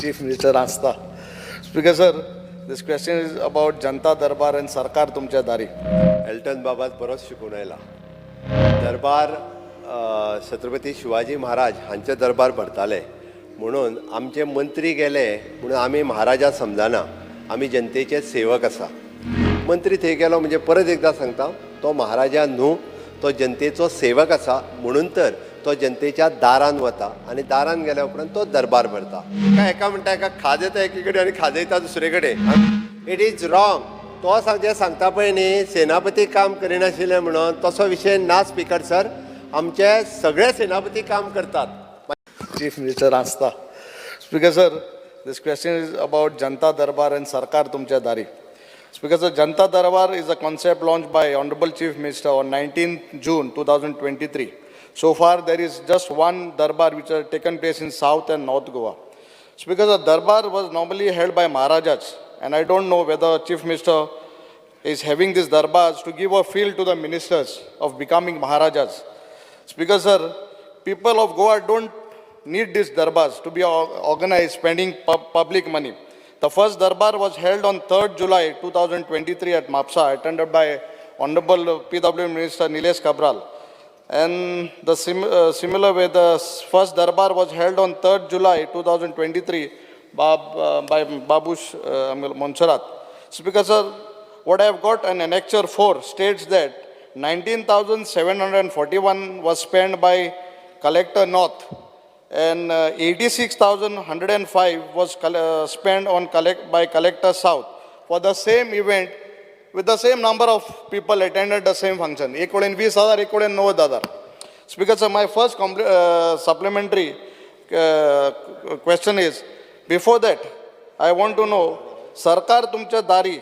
Chief Minister आसता. Speaker sir, this question is about Janata Darbar and सरकार तुमच्या दारी. एल्टन बाबाच बरोच शिकून आयला. दरबार, छत्रपती शिवाजी महाराज हांचे दरबार भरताले, म्हणून आमचे मंत्री गेले म्हणून आमी महाराजा समजना. आमी जनतेचे सेवक आसा. मंत्री थंय गेलो म्हणजे, परत एकदां सांगता, तो महाराजा न्हू, तो जनतेचो सेवक आसा. म्हणून तर तो जनतेच्या दारान वता आनी दारान गेल्या उपरांत तो दरबार भरता. काय एका म्हणटा, एका खाज येता एकी कडेन आनी खाज येता दुसरे कडेन. It is wrong. तो जें सांगता पळय न्ही, सेनापती काम करिनाशिल्ले म्हणून, तसो विशय ना स्पिकर सर. आमचे सगळे सेनापती काम करतात. Chief Minister आसता. Speaker sir, this question is about Janata Darbar and सरकार तुमच्या दारी. Speaker sir, Janata Darbar is a concept launched by Honorable Chief Minister on 19 June 2023. So far, there is just one Darbar which has taken place in South and North Goa. Speaker, the Darbar was normally held by Maharajas, and I don't know whether Chief Minister is having these darbars to give a feel to the ministers of becoming Maharajas. Speaker sir, people of Goa don't need these darbars to be organized, spending public money. The first darbar was held on 3rd July 2023 at Mapsa, attended by Honorable PW Minister Nilesh Cabral. And the similar way, the first darbar was held on 3rd July 2023 by Babush Monserrat. Speaker sir, what I have got an annexure 4 states that 19,741 was spent by Collector North and 86,105 was spent on collect by Collector South for the same event with the same number of people attended the same function. एक कडेन 20,000, एक कडेन 90,000. Speaker sir, my first supplementary question is, before that, I want to know, सरकार तुमच्या दारी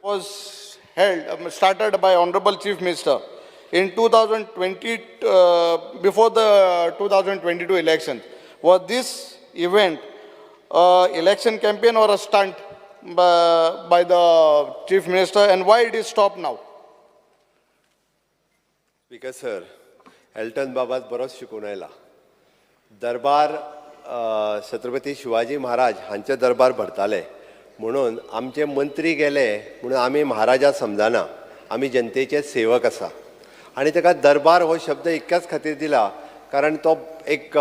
was held, started by Honorable Chief Minister in 2020, before the 2022 election. Was this event election campaign or a stunt by the Chief Minister, and why it is stopped now? Speaker sir, Elton बाबाच बरोच शिकून आयला. दरबार, छत्रपती शिवाजी महाराज हांचे दरबार भरताले, म्हणून आमचे मंत्री गेले म्हणून आमी महाराजा समजना. आमी जनतेचे सेवक आसा. आनी ताका दरबार हो शब्द इतक्याच खातीर दिला, कारण तो एक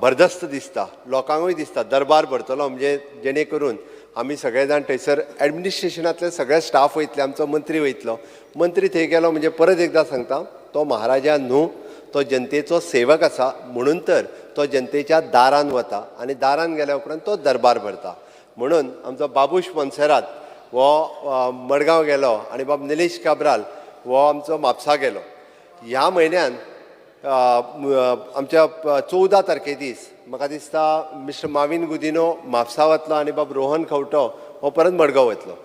भरदस्त दिसता, लोकांकूय दिसता दरबार भरतलो म्हणजे, जेणे करून आमी सगळे जाण थंयसर एडमिनिस्ट्रेशनांतले सगळे स्टाफ वयतले, आमचो मंत्री वयतलो. मंत्री थंय गेलो म्हणजे, परत एकदां सांगता, तो महाराजा न्हू, तो जनतेचो सेवक आसा. म्हणून तर तो जनतेच्या दारान वता आनी दारान गेल्या उपरांत तो दरबार भरता. म्हणून आमचो बाबूश मोन्सेरात हो मडगांव गेलो आनी बाब निलेश काब्राल हो आमचो म्हापसा गेलो. ह्या म्हयन्यान आमच्या 14 तारखे दीस म्हाका दिसता मिस्टर माविन गुदिनो म्हापसा वतलो आनी बाब रोहन खंवटो हो परत मडगांव वतलो,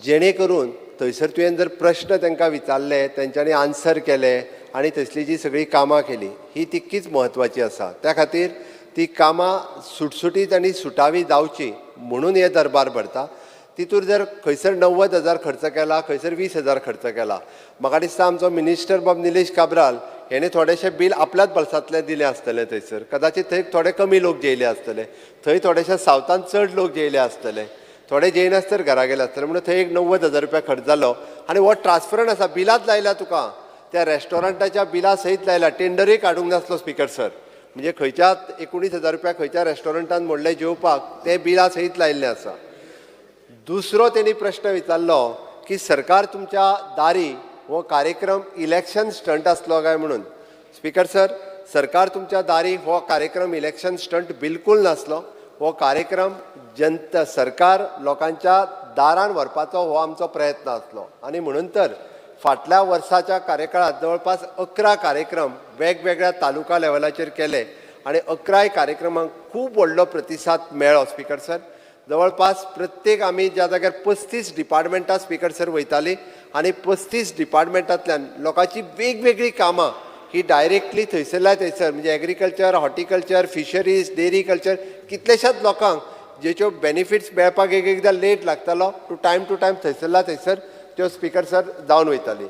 जेणे करून थंयसर तुवें जर प्रश्न तांकां विचारले, तेंच्यांनी आन्सर केले आनी थंयसली जी सगळीं कामां केली, ही तितकीच म्हत्वाची आसा. त्या खातीर ती कामां सुटसुटीत आनी सुटावी जावची म्हणून हे दरबार भरता. तितूर जर खंयसर 90,000 खर्च केला, खंयसर 20,000 खर्च केला, म्हाका दिसता आमचो मिनिस्टर बाब निलेश काब्राल हेणे थोडेशे बील आपल्याच बल्सांतलें दिलें आसतलें. थंयसर कदाचित थंय थोडे कमी लोक जेयले आसतले, थंय थोडेशे सावथान चड लोक जेयले आसतले, थोडे जेयनासतर घरा गेले आसतले, म्हणून थंय एक 90,000 रुपया खर्च जालो. आनी हो ट्रान्सपरंट आसा. बिलांत लायला तुका, त्या रेस्टॉरंटाच्या बिला सयत लायला. टेंडरूय काडूंक नासलो स्पिकर सर. म्हणजे खंयच्या 19,000 रुपया खंयच्या रेस्टॉरंटान मोडले जेवपाक, ते बिला सयत लायिल्लें आसा. दुसरो तेणी प्रश्न विचारलो की सरकार तुमच्या दारी हो कार्यक्रम इलेक्शन स्टंट आसलो काय म्हणून. स्पिकर सर, सरकार तुमच्या दारी हो कार्यक्रम इलेक्शन स्टंट बिलकुल नासलो. हो कार्यक्रम जनता सरकार लोकांच्या दारान व्हरपाचो हो आमचो प्रयत्न आसलो. आनी म्हणून तर फाटल्या वर्साच्या कार्यकाळात जवळपास 11 कार्यक्रम वेगवेगळ्या तालुका लेवलाचेर केले आनी 11य कार्यक्रमांक खूब व्हडलो प्रतिसाद मेळ्ळो. स्पिकर सर, जवळपास प्रत्येक आमी ज्या जाग्यार 35 डिपार्टमेंटां स्पिकर सर वयताली आनी 35 डिपार्टमेंटांतल्यान लोकांची वेगवेगळीं कामां ही डायरेक्टली थंयसरल्या थंयसर, म्हणजे agriculture, horticulture, fisheries, dairy culture, कितलेशाच लोकांक जेच्यो बेनिफिट्स मेळपाक एक एकदां लेट लागतालो, टू टायम थंयसरल्या थंयसर त्यो स्पिकर सर जावन वयताली.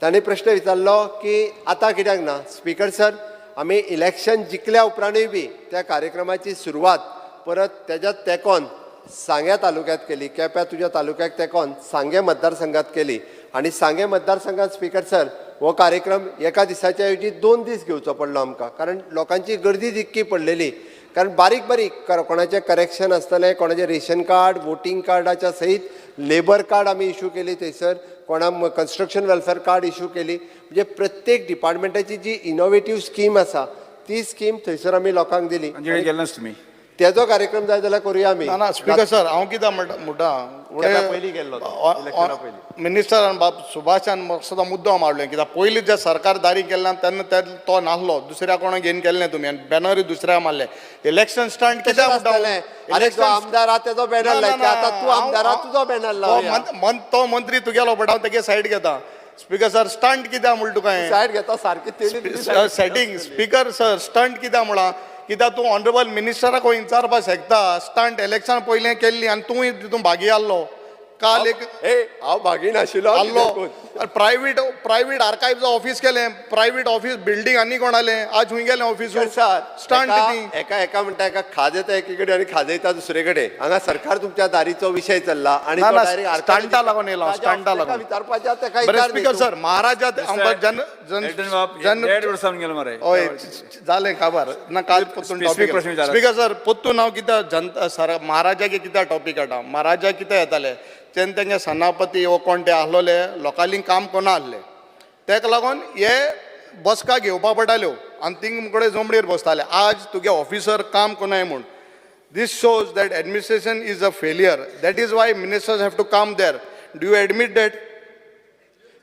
तांणी प्रश्न विचारलो की आतां कित्याक ना. स्पिकर सर, आमी इलेक्शन जिखल्या उपरांतूय बी त्या कार्यक्रमाची सुरवात परत तेज्या तेंकोन सांग्या तालुक्यात केली. केप्यां तुज्या तालुक्याक तेंकोन सांगें मतदारसंघात केली आनी सांगें मतदारसंघात, स्पिकर सर, हो कार्यक्रम एका दिसाच्या ऐवजी 2 दीस घेवचो पडलो आमकां, कारण लोकांची गर्दी तितकी पडलेली. कारण बारीक बारीक कोणाचें करेक्शन आसतलें, कोणाचें रेशन कार्ड, वोटींग कार्डाच्या सयत लेबर कार्ड आमी इशू केली थंयसर, कोणाक कन्स्ट्रक्शन वेलफेअर कार्ड इशू केली. म्हणजे प्रत्येक डिपार्टमेंटाची जी इनोवेटीव स्कीम आसा, ती स्कीम थंयसर आमी लोकांक दिली. अंजळी गेले नास तुमी. तेजो कार्यक्रम जाय जाल्यार करुया आमी. ना ना, स्पीकर सर, हांव कितें म्हणटा म्हणटा केप्यां पयलीं गेल्लो तो, इलेक्शना पयलीं. मिनिस्टरान, बाब सुभाषान सदां मुद्दो मारलें. कित्याक पयलीं जे सरकार दारी केल्लें तेन्ना ते तो नासलो, दुसऱ्या कोणा घेवन केल्लें तुमी आनी बॅनरूय दुसऱ्या मारले. इलेक्शन स्टंट तशें कित्याक म्हणटा? आसतलें. अरे, जो आमदार आहा तेजो बॅनर लायता. आतां तूं आमदार आहा, तुजो बॅनर लावया. तो मंत्री तुगेलो, बट हांव तेगे सायड घेता. स्पीकर सर, स्टंट कित्याक म्हण तुका हें? सायड घेता सारकी तेणी तुजी side. Setting. Speaker sir, stunt कित्याक म्हळां? कित्याक तूं ऑनरेबल मिनिस्टराक विचारपाक शकता. स्टंट इलेक्शन पयलीं केल्ली आनी तूंय तितून भागी आहलो काल एक. ए, हांव भागी नाशिल्लो. आहलो. प्रायव्हेट आर्कायव्स ऑफिस केलें, प्रायव्हेट ऑफिस बिल्डींग आनी कोणालें, आज खंय गेलें ऑफिस? सर, स्टंट ती. एका एका म्हणटा, एका खाज येता एकी कडेन आनी खाजयता दुसरे कडेन. हांगा सरकार तुमच्या दारीचो विशय चल्ला आनी ना, तो ना, direct archive स्टंटा लागून येयला, ताज्या स्टंटा ताका लागून. विचारपाचें आहा, ताका बरें. विचार स्पीकर न्ही तूं. सर, महाराजा जन जन एल्टन बाब, जन देड वर्सां गेलो मरे. हय, जालें काबार ना काल पोत्तून. Specific प्रश्न विचारात. स्पीकर सर, पोत्तून हांव कित्याक जनता सर महाराजाक कित्याक टॉपीक हाडटा? महाराजा कितें येताले तेन्ना तेंगे सेनापती वो कोण ते आहलोले, लोकांनी काम कोना आहले. तेका लागून हे बसका घेवपा पडटाल्यो आनी थिंग कडेन जमणीर बसताले. आज तुगे ऑफिसर काम कोनाय म्हूण, this shows that administration is a failure. That is why ministers have to come there. Do you admit that?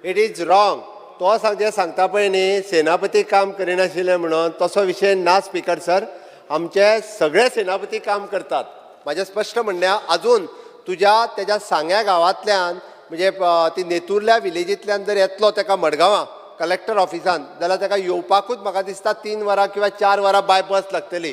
It is wrong. तो सांग जें सांगता पळय न्ही, सेनापती काम करिनाशिल्ले म्हणून, तसो विशय ना स्पीकर सर. आमचे सगळे सेनापती काम करतात. म्हाजें स्पश्ट म्हणणें आहा, अजून तुज्या तेज्या सांग्या गांवांतल्यान, म्हणजे ती नेतुर्ल्या विलेजींतल्यान जर येतलो तेका मडगांवां कलेक्टर ऑफिसान जाल्यार तेका येवपाकूच म्हाका दिसता 3 वरां किंवा 4 वरां बाय बस लागतली.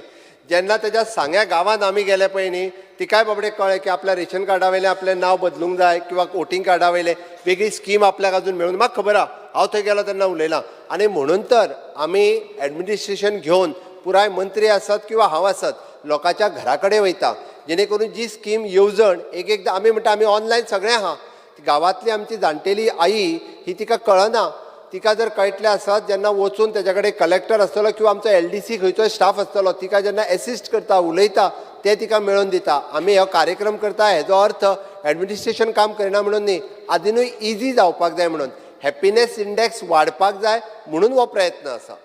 जेन्ना तेज्या सांग्या गांवांत आमी गेले पळय न्ही, तिकाय बाबडे कळ्ळें की आपल्या रेशन कार्डा वयलें आपलें नांव बदलूंक जाय किंवा वोटींग कार्डा वयलें वेगळी स्कीम आपल्याक अजून मेळून. म्हाका खबर आहा, हांव थंय गेलो तेन्ना उलयलां. आनी म्हणून तर आमी एडमिनिस्ट्रेशन घेवन, पुराय मंत्री आसत किंवा हांव आसत, लोकांच्या घरा कडेन वयता, जेणे करून जी स्कीम येवजण एक एकदां आमी म्हणटा आमी ऑनलायन सगळें आहा. गांवांतली आमची जाणटेली आई ही, तिका कळना. तिका जर कळटलें आसत, जेन्ना वचून तेज्या कडेन कलेक्टर आसतलो किंवा आमचो एलडीसी खंयचोय स्टाफ आसतलो, तिका जेन्ना एसिस्ट करता, उलयता, ते तिका मेळोवन दिता. आमी हो कार्यक्रम करता हेजो अर्थ एडमिनिस्ट्रेशन काम करिना म्हणून न्ही. आजुनूय इजी जावपाक जाय म्हणून, हॅपिनेस इंडेक्स वाडपाक जाय म्हणून हो प्रयत्न आसा.